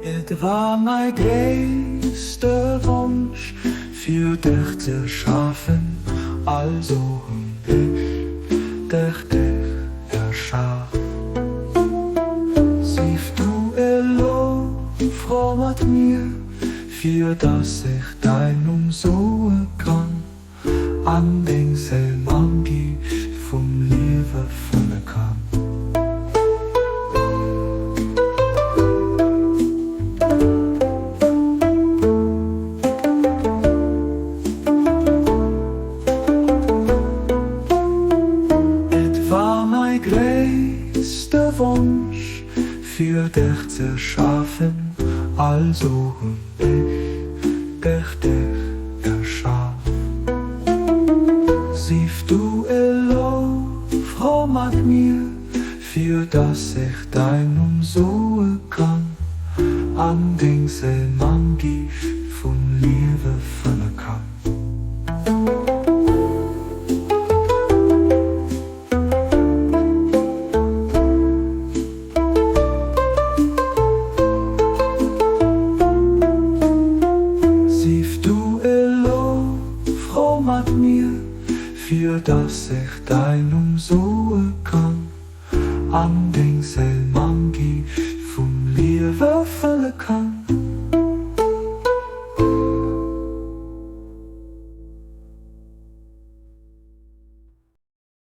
Et war mäi gréisste Wonsch fir dech ze schafen, also hunn ech dech dech erschaf. Sief du elo frou mat mir, fir dass ech däin Numm soe kann an deng Séil mam Giischt vum Liewe fëlle kann. Et war mäi gréisste Wonsch fir dech ze schafen, also hunn ech dech dech erschaf. Sief du elo frou mat mir, fir dass ech däin Numm soe kann an deng Séil mam Giischt vum Liewe fëlle kann. Sief du elo frou mat mir, fir dass ech däin Numm soe kann an deng.